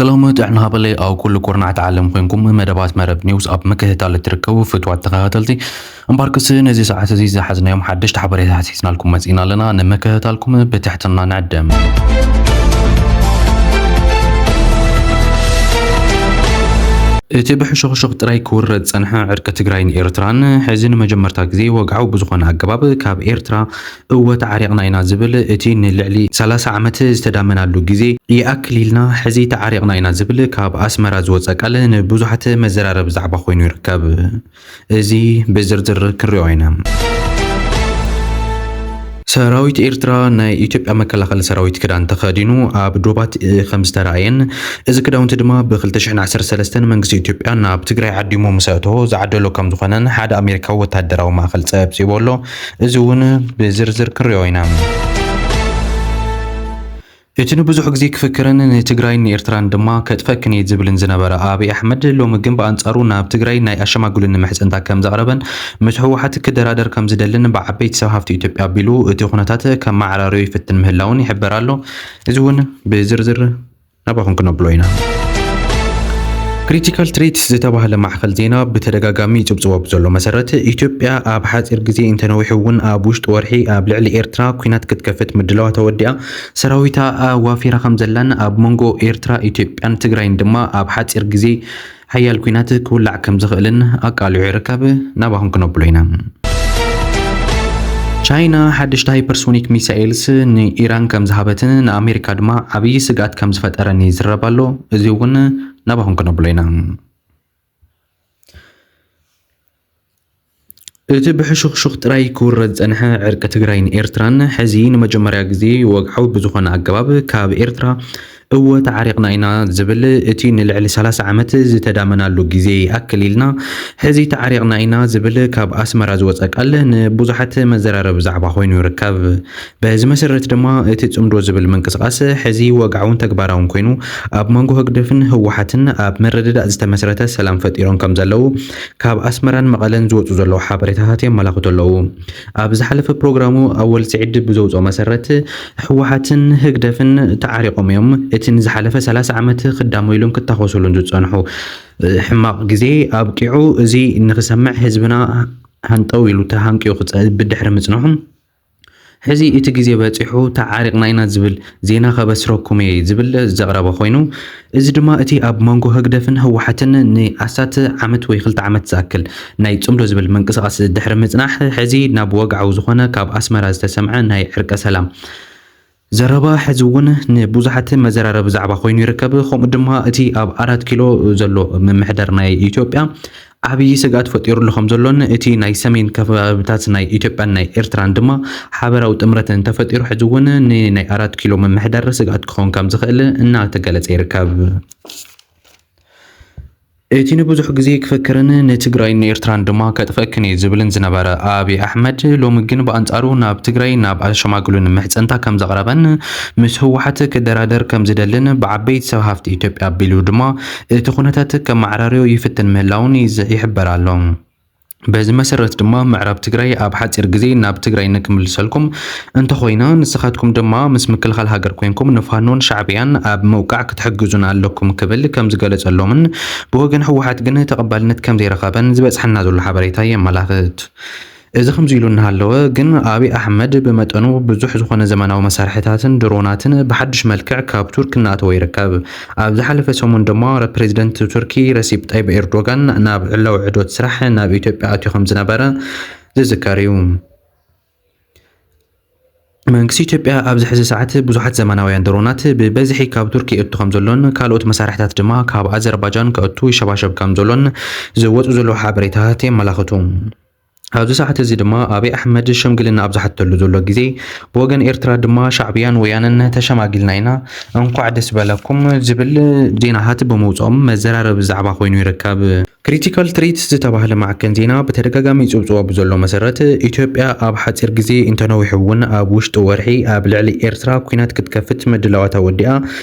ሰላም ጥዕና ሃበለይ ኣብ ኩሉ ኩርናዕቲ ዓለም ኮይንኩም መደባት መረብ ኒውስ ኣብ ምክትታል እትርከቡ ፍትዋት ተኸታተልቲ። እምበኣርከስ ነዚ ሰዓት እዚ ዝሓዝናዮም ሓደሽቲ ሓበሬታታት ሒዝናልኩም መጺእና ኣለና። ንምክትታልኩም ብትሕትና ንዕድም። እቲ ብሕሹኽሹኽ ጥራይ ክውረድ ዝጸንሐ ዕርቂ ትግራይን ኤርትራን፣ ሕዚ ንመጀመርታ ግዜ ወግዓዊ ብዝኾነ ኣገባብ ካብ ኤርትራ እወ ተዓሪቕና ኢና ዝብል፣ እቲ ንልዕሊ ሰላሳ ዓመት ዝተዳመናሉ ግዜ ይኣክል ኢልና፣ ሕዚ ተዓሪቕና ኢና ዝብል ካብ ኣስመራ ዝወጸ ቃል ንብዙሓት መዘራረቢ ዛዕባ ኮይኑ ይርከብ። እዚ ብዝርዝር ክንሪኦ ኢና። ሰራዊት ኤርትራ ናይ ኢትዮጵያ መከላኸሊ ሰራዊት ክዳን ተኸዲኑ ኣብ ዶባት፣ እ፣ ከም ዝተራእየን፣ እዚ ክዳውንቲ ድማ ብ ክልተ ሽሕን ዓሰርተ ሰለስተን መንግስቲ ኢትዮጵያ ናብ ትግራይ ዓዲሙ ምስ ኣእተዎ ዝዓደሎ ከም ዝኾነን ሓደ ኣሜሪካዊ ወታደራዊ ማእከል ጸብጺቡ ኣሎ። እዚ እውን ብዝርዝር ክንሪኦ ኢና። እቲ ንብዙሕ ግዜ ክፍክርን ንትግራይን ንኤርትራን ድማ ከጥፈክን እየ ዝብልን ዝነበረ ኣብይ ኣሕመድ፣ ሎሚ ግን ብኣንጻሩ ናብ ትግራይ ናይ ኣሸማግሉኒ ምሕጽንታ ከም ዘቕረበን ምስ ህወሓት ክደራደር ከም ዝደልን ብዓበይቲ ሰብ ሃፍቲ ኢትዮጵያ ኣቢሉ እቲ ኩነታት ከመዓራርዮ ይፍትን ምህላውን ይሕበር ኣሎ። እዚ እውን ብዝርዝር ናባኹም ክነብሎ ኢና። ክሪቲካል ትሬትስ ዝተባህለ ማዕኸል ዜና ብተደጋጋሚ ይጽብጽቦ ብዘሎ መሰረት፣ ኢትዮጵያ ኣብ ሓጺር ግዜ እንተነዊሑ እውን ኣብ ውሽጢ ወርሒ ኣብ ልዕሊ ኤርትራ ኲናት ክትከፍት ምድላዋ ተወዲኣ ሰራዊታ ኣዋፊራ ከም ዘላን ኣብ መንጎ ኤርትራ፣ ኢትዮጵያን ትግራይን ድማ ኣብ ሓጺር ግዜ ሓያል ኲናት ክውላዕ ከም ዝኽእልን ኣቃሊዑ ይርከብ። ናባኹም ክነብሎ ኢና። ቻይና ሓደሽቲ ሃይፐርሶኒክ ሚሳኤልስ ንኢራን ከም ዝሃበትን ንኣሜሪካ ድማ ዓብዪ ስግኣት ከም ዝፈጠረን ይዝረብ ኣሎ። እዚ እውን ናባኹም ክነብሎ ኢና። እቲ ብሕሹኽሹኽ ጥራይ ክውረድ ዝጸንሐ ዕርቂ ትግራይን ኤርትራን፣ ሕዚ ንመጀመርያ ግዜ ወግዓዊ ብዝኾነ ኣገባብ ካብ ኤርትራ እወ ተዓሪቕና ኢና ዝብል፣ እቲ ንልዕሊ ሰላሳ ዓመት ዝተዳመናሉ ግዜ ይኣክል ኢልና፣ ሕዚ ተዓሪቕና ኢና ዝብል ካብ ኣስመራ ዝወጸ ቃል ንብዙሓት መዘራረቢ ዛዕባ ኮይኑ ይርከብ። በዚ መሰረት ድማ እቲ ጽምዶ ዝብል ምንቅስቓስ ሕዚ ወግዓውን ተግባራውን ኮይኑ፣ ኣብ መንጎ ህግደፍን ህወሓትን ኣብ ምርድዳእ ዝተመስረተ ሰላም ፈጢሮም ከም ዘለዉ ካብ ኣስመራን መቐለን ዝወጹ ዘለዉ ሓበሬታታት የመላኽቱ ኣለዉ። ኣብ ዝሓለፈ ፕሮግራሙ ኣወል ስዒድ ብዘውፅኦ መሰረት፣ ህወሓትን ህግደፍን ተዓሪቖም እዮም። እቲ ንዝሓለፈ ሰላሳ ዓመት ክዳመዩሉን ክታኾሱሉን ዝጸንሑ፣ እ፣ ሕማቕ ግዜ ኣብቂዑ፣ እዚ ንኽሰምዕ ህዝብና ሃንጠው ኢሉ ተሃንቂኡ ክጸ-፣ ብድሕሪ ምጽንሑ፣ ሕዚ እቲ ግዜ በጺሑ ተዓሪቕና ኢና ዝብል ዜና ከበስረኩም እየ ዝብል ዘቕረበ ኮይኑ፣ እዚ ድማ እቲ ኣብ መንጎ ህግደፍን ህወሓትን ንኣስታት ዓመት ወይ ክልተ ዓመት ዝኣክል ናይ ጽምዶ ዝብል ምንቅስቓስ ድሕሪ ምጽናሕ፣ ሕዚ ናብ ወግዓዊ ዝኾነ ካብ ኣስመራ ዝተሰምዐ ናይ ዕርቀ ሰላም ዘረባ ሕዚ እውን ንብዙሓት መዘራረቢ ዛዕባ ኮይኑ ይርከብ። ከምኡ ድማ እቲ ኣብ ኣራት ኪሎ ዘሎ ምምሕዳር ናይ ኢትዮጵያ ዓብዪ ስግኣት ፈጢሩሉ ከም ዘሎን እቲ ናይ ሰሜን ከባብታት ናይ ኢትዮጵያን ናይ ኤርትራን ድማ ሓበራዊ ጥምረት እንተፈጢሩ ሕዚ እውን ንናይ ኣራት ኪሎ ምምሕዳር ስግኣት ክኸውን ከም ዝኽእል እናተገለጸ ይርከብ። እቲ ንብዙሕ ግዜ ክፍክርን ንትግራይን ንኤርትራን ድማ ከጥፈክን እየ ዝብልን ዝነበረ ኣብይ ኣሕመድ፣ ሎሚ ግን ብኣንጻሩ ናብ ትግራይ ናብ ኣሸማግሉን ምሕጽንታ ከም ዘቕረበን ምስ ህወሓት ክደራደር ከም ዝደልን ብዓበይቲ ሰብ ሃፍቲ ኢትዮጵያ ኣቢሉ ድማ እቲ ኩነታት ከመዓራርዮ ይፍትን ምህላውን ይዝ-፣ ይሕበር ኣሎ። በዚ መሰረት ድማ ምዕራብ ትግራይ ኣብ ሓፂር ግዜ ናብ ትግራይ ንክምልሰልኩም እንተኾይና፣ ንስኻትኩም ድማ ምስ ምክልኻል ሃገር ኮይንኩም ንፋኖን ሻዕብያን ኣብ ምውቃዕ ክትሕግዙና ኣለኩም ክብል ከም ዝገለጸሎምን ብወገን ህወሓት ግን ተቐባልነት ከም ዘይረኸበን ዝበጽሐና ዘሎ ሓበሬታ የመላኽት። እዚ ከምዚ ኢሉ እናሃለወ ግን ኣብይ ኣሕመድ ብመጠኑ ብዙሕ ዝኾነ ዘመናዊ መሳርሕታትን ድሮናትን ብሓድሽ መልክዕ ካብ ቱርክ እናእተወ ይርከብ። ኣብ ዝሓለፈ ሰሙን ድማ ረ-፣ ፕሬዚደንት ቱርኪ ረሲፕ ጣይብ ኤርዶጋን ናብ ዕላዊ ዕዶት ስራሕ ናብ ኢትዮጵያ ኣትዩ ከም ዝነበረ ዝዝከር እዩ። መንግስቲ ኢትዮጵያ ኣብዚ ሕዚ ሰዓት ብዙሓት ዘመናውያን ድሮናት ብበዝሒ ካብ ቱርኪ የእቱ ከም ዘሎን ካልኦት መሳርሕታት ድማ ካብ ኣዘርባጃን ከእቱ ይሸባሸብ ከም ዘሎን ዝወፁ ዘለዉ ሓበሬታታት የመላኽቱ። ኣብዚ ሰዓት እዚ ድማ ኣብይ ኣሕመድ ሽምግልና ኣብ ዝሓተሉ ዘሎ ግዜ፣ ብወገን ኤርትራ ድማ ሻዕብያን ወያነን ተሸማጊልና ኢና፣ እንኳዕ ደስ በለኩም ዝብል ዜናታት ብምውፅኦም መዘራረቢ ዛዕባ ኮይኑ ይርከብ። ክሪቲካል ትሬትስ ዝተባህለ ማዕከን ዜና ብተደጋጋሚ ይጽብጽቦ ብዘሎ መሰረት፣ ኢትዮጵያ ኣብ ሓጺር ግዜ እንተነዊሑ እውን ኣብ ውሽጢ ወርሒ ኣብ ልዕሊ ኤርትራ ኲናት ክትከፍት ምድላዋታ ወዲኣ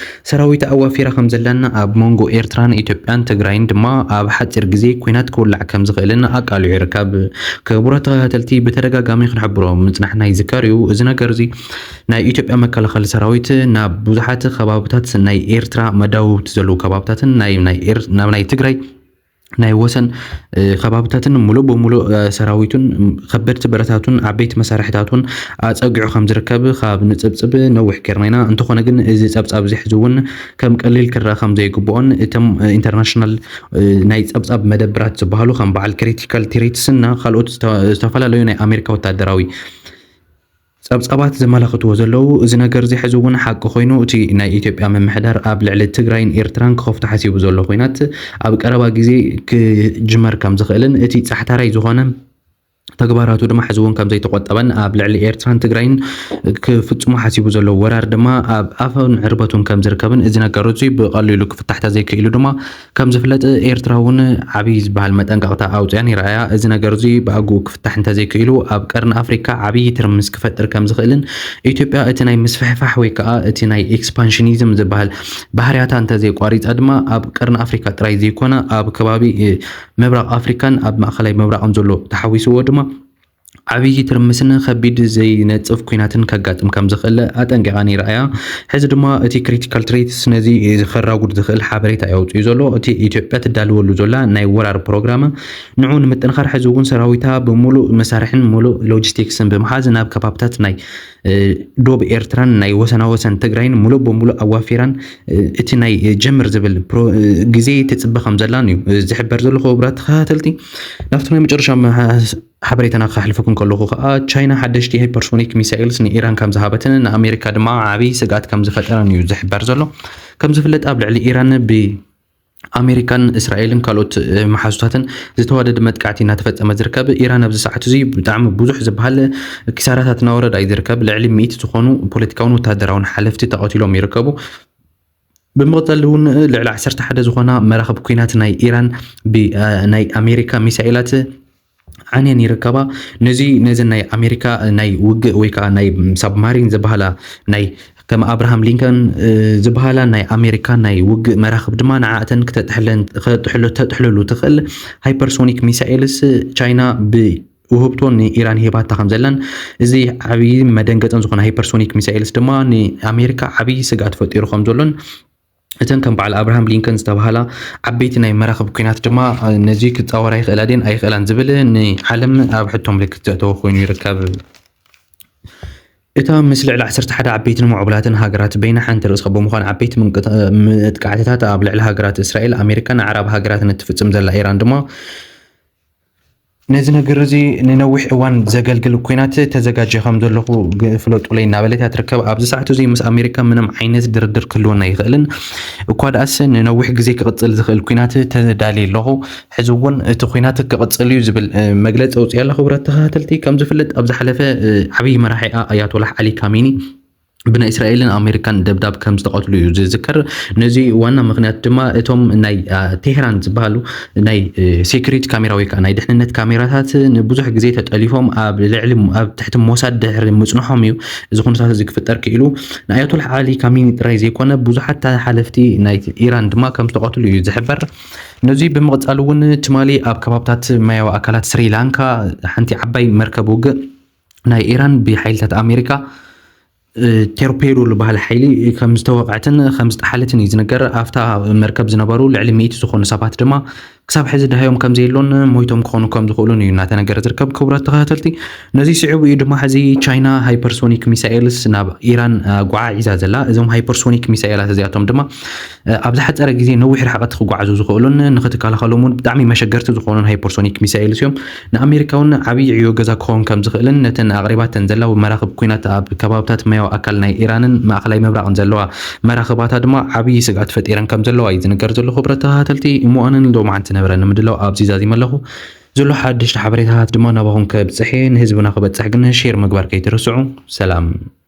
ሰራዊታ ኣዋፊራ ከም ዘላን ኣብ መንጎ ኤርትራን ኢትዮጵያን ትግራይን ድማ ኣብ ሓጺር ግዜ ኲናት ክውላዕ ከም ዝኽእልን ኣቃሊዑ ይርከብ። ክቡራት ተኸታተልቲ፣ ብተደጋጋሚ ክንሕብሮ ምጽናሕና ይዝከር እዩ። እዚ ነገር እዚ ናይ ኢትዮጵያ መከላኸሊ ሰራዊት ናብ ብዙሓት ከባብታት ናይ ኤርትራ መዳውብቲ ዘለዉ ከባብታትን ናይ ናይ ኤር- ናብ ናይ ትግራይ ናይ ወሰን እ፣ ከባብታትን ሙሉእ ብሙሉእ እ፣ ሰራዊቱን ከበድቲ ብረታቱን ዓበይቲ መሳርሕታቱን ኣጸጊዑ ከም ዝርከብ ካብ ንጽብጽብ ነዊሕ ጌርና ኢና። እንተኾነ ግን እዚ ጸብጻብ እዚ ሕዚ እውን ከም ቀሊል ክረኣ ከም ዘይግብኦን እቶም እ፣ ኢንተርናሽናል እ፣ ናይ ጸብጻብ መደብራት ዝበሃሉ ከም በዓል ክሪቲካል ትሬትስ እና ካልኦት ዝተ- ዝተፈላለዩ ናይ ኣሜሪካ ወታደራዊ ጸብጻባት ዘመላኽትዎ ዘለዉ፣ እዚ ነገር እዚ ሕዚ እውን ሓቂ ኮይኑ፣ እቲ ናይ ኢትዮጵያ ምምሕዳር ኣብ ልዕሊ ትግራይን ኤርትራን ክኸፍቶ ሓሲቡ ዘሎ ኲናት ኣብ ቀረባ ግዜ ክጅመር ከም ዝኽእልን እቲ ጻሕታራይ ዝኾነ ተግባራቱ ድማ ሕዚ እውን ከም ዘይተቆጠበን ኣብ ልዕሊ ኤርትራን ትግራይን ክፍጽሞ ሓሲቡ ዘሎ ወራር ድማ ኣብ ኣፈን ዕርበቱን ከም ዝርከብን እዚ ነገር እዚ ብቐሊሉ ክፍታሕ ተዘይክኢሉ ድማ ከም ዝፍለጥ ኤርትራ እውን ዓብዪ ዝበሃል መጠንቀቕታ ኣውፅኣን ይረኣያ። እዚ ነገር እዚ ብኣግኡ ክፍታሕ እንተዘይክኢሉ ኣብ ቀርኒ ኣፍሪካ ዓብዪ ትርምስ ክፈጥር ከም ዝኽእልን ኢትዮጵያ እቲ ናይ ምስፍሕፋሕ ወይ ከዓ እቲ ናይ ኤክስፓንሽኒዝም ዝበሃል ባህርያታ እንተዘይቋሪፃ ድማ ኣብ ቀርኒ ኣፍሪካ ጥራይ ዘይኮነ ኣብ ከባቢ እ፣ ምብራቕ ኣፍሪካን ኣብ ማእኸላይ ምብራቕን ዘሎ ተሓዊስዎ ድማ ዓብዪ ትርምስን ከቢድ ዘይነፅፍ ኲናትን ከጋጥም ከም ዝኽእል ኣጠንቂቓ ነይራ እያ። ሕዚ ድማ እቲ ክሪቲካል ትሬትስ ነዚ ከራጉድ ዝኽእል ሓበሬታ የውፅኡ ዘሎ። እቲ ኢትዮጵያ ትዳለወሉ ዘላ ናይ ወራር ፕሮግራም ንዑ ንምጥንኻር ሕዚ እውን ሰራዊታ ብምሉእ መሳርሕን ምሉእ ሎጂስቲክስን ብምሓዝ ናብ ከባብታት ናይ እ፣ ዶብ ኤርትራን ናይ ወሰናወሰን ትግራይን ሙሉእ ብምሉእ ኣዋፊራን እ፣ እቲ ናይ እ፣ ጀምር ዝብል ፕሮ- እ፣ ግዜ ትፅበ ከም ዘላን እዩ እ፣ ዝሕበር ዘሎ። ክቡራት ተኸታተልቲ፣ ናብቲ ናይ መጨረሻ መ- ሓበሬታና ክሓልፈኩም ከለኹ ከዓ ቻይና ሓደሽቲ ሃይፐርሶኒክ ሚሳይልስ ንኢራን ከም ዝሃበትን ንኣሜሪካ ድማ ዓብዪ ስግኣት ከም ዝፈጠረን እዩ ዝሕበር ዘሎ። ከም ዝፍለጥ ኣብ ልዕሊ ኢራን ብ ኣሜሪካን እስራኤልን ካልኦት እ፣ መሓዙታትን ዝተዋደደ መጥቃዕቲ እናተፈጸመ ዝርከብ። ኢራን ኣብዚ ሰዓት እዚ ብጣዕሚ ብዙሕ ዝበሃል ኪሳራታት እናወረዳ እዩ ዝርከብ። ልዕሊ ሚእቲ ዝኾኑ ፖለቲካውን ወታደራውን ሓለፍቲ ተቐቲሎም ይርከቡ። ብምቕጻል እውን ልዕሊ ዓሰርተ ሓደ ዝኾና መራኽብ ኲናት ናይ ኢራን ብ- እ፣ ናይ ኣሜሪካ ሚሳኤላት ዓንየን ይርከባ። ነዚ ነዚ ናይ ኣሜሪካ ናይ ውግእ ወይ ከዓ ናይ ሳብማሪን ዝበሃላ ናይ ከም ኣብርሃም ሊንከን እ፣ ዝበሃላ ናይ ኣሜሪካ ናይ ውግእ መራኽብ ድማ ንዓእተን ክተጥሕለን- ክተጥሕሎ- ተጥሕለሉ ትኽእል ሃይፐርሶኒክ ሚሳኤልስ ቻይና ብውህብቶ ንኢራን ሂባታ ከም ዘላን እዚ ዓብዪ መደንገፅን ዝኾነ ሃይፐርሶኒክ ሚሳኤልስ ድማ ንኣሜሪካ ዓብዪ ስግኣት ፈጢሩ ከም ዘሎን እተን ከም በዓል ኣብርሃም ሊንከን ዝተባህላ ዓበይቲ ናይ መራኽብ ኲናት ድማ እ፣ ነዚ ክፃወራ ይኽእላ ድየን ኣይኽእላን ዝብል ንዓለም ኣብ ሕቶ ምልክት ዘእተወ ኮይኑ ይርከብ። እታ ምስ ልዕሊ ዓሰርተ ሓደ ዓበይትን ምዕቡላትን ሃገራት በይና ሓንቲ ርእስኻ ብምዃን ዓበይቲ ምንቅት- ምጥቃዕትታት ኣብ ልዕሊ ሃገራት እስራኤል፣ ኣሜሪካን ኣዕራብ ሃገራትን እትፍጽም ዘላ ኢራን ድማ ነዚ ነገር እዚ ንነዊሕ እዋን ዘገልግል ኲናት ተዘጋጅየ ከም ዘለኹ ግ- ፍለጡለይ እናበለት እያ ትርከብ። ኣብዚ ሰዓት እዚ ምስ ኣሜሪካ ምንም ዓይነት ድርድር ክህልወና ይኽእልን እኳ ደኣስ ንነዊሕ ግዜ ክቕጽል ዝኽእል ኲናት ተዳልየ ኣለኹ። ሕዚ እውን እቲ ኲናት ክቕጽል እዩ ዝብል እ፣ መግለጺ ኣውፅያ ኣላ። ክቡራት ተኸታተልቲ፣ ከም ዝፍለጥ ኣብ ዝሓለፈ እ፣ ዓብዪ መራሒ ኣያቶላህ ዓሊ ካሜኒ ብናይ እስራኤልን ኣሜሪካን ደብዳብ ከም ዝተቐትሉ እዩ ዝዝከር። ነዚ ዋና ምኽንያት ድማ እቶም ናይ ቴህራን ዝበሃሉ ናይ ሴኩሪቲ ካሜራ ወይ ከዓ ናይ ድሕንነት ካሜራታት ንብዙሕ ግዜ ተጠሊፎም ኣብ ልዕሊ ኣብ ትሕቲ ሞሳድ ድሕሪ ምፅንሖም እዩ እዚ ኩነታት እዚ ክፍጠር ክኢሉ። ንኣያቶላ ዓሊ ካሚኒ ጥራይ ዘይኮነ ብዙሓት ሓለፍቲ ናይ ኢራን ድማ ከም ዝተቐትሉ እዩ ዝሕበር። ነዚ ብምቕፃል እውን ትማሊ ኣብ ከባብታት ማያዊ ኣካላት ስሪላንካ ሓንቲ ዓባይ መርከብ ውግእ ናይ ኢራን ብሓይልታት ኣሜሪካ ቶርፔዶ ዝበሃል ሓይሊ ከም ዝተወቕዐትን ከም ዝጠሓለትን እዩ ዝንገር። ኣብታ መርከብ ዝነበሩ ልዕሊ ሚእቲ ዝኾኑ ሰባት ድማ ክሳብ ሕዚ ደሃዮም ከም ዘየሎን ሞይቶም ክኾኑ ከም ዝኽእሉን እዩ እናተነገረ ዝርከብ። ክቡራት ተኸታተልቲ፣ ነዚ ስዒቡ እዩ ድማ ሕዚ ቻይና ሃይፐርሶኒክ ሚሳኤልስ ናብ ኢራን ኣጓዓዒዛ ዘላ። እዞም ሃይፐርሶኒክ ሚሳኤላት እዚኣቶም ድማ ኣብ ዝሓፀረ ግዜ ነዊሕ ርሕቀት ክጓዓዙ ዝኽእሉን ንክትከላኸሎም እውን ብጣዕሚ መሸገርቲ ዝኾኑን ሃይፐርሶኒክ ሚሳኤልስ እዮም። ንኣሜሪካ እውን ዓብዪ ዕዮ ገዛ ክኸውን ከም ዝኽእልን ነተን ኣቕሪባተን ዘለዋ መራኽብ ኲናት ኣብ ከባብታት ማያዊ ኣካል ናይ ኢራንን ማእኸላይ ምብራቕን ዘለዋ መራኽባታ ድማ ዓብዪ ስግኣት ፈጢረን ከም ዘለዋ እዩ ዝንገር ዘሎ። ክቡራት ተኸታተልቲ፣ እሞ ኣነ ንሎማዓንቲ ነበረኒ ምድላው ኣብዚ ዛዚመ ኣለኹ። ዘሎ ሓደሽቲ ሓበሬታታት ድማ ናባኹም ከብፅሕ እየ። ንህዝብና ክበፅሕ ግን ሼር ምግባር ከይትርስዑ። ሰላም።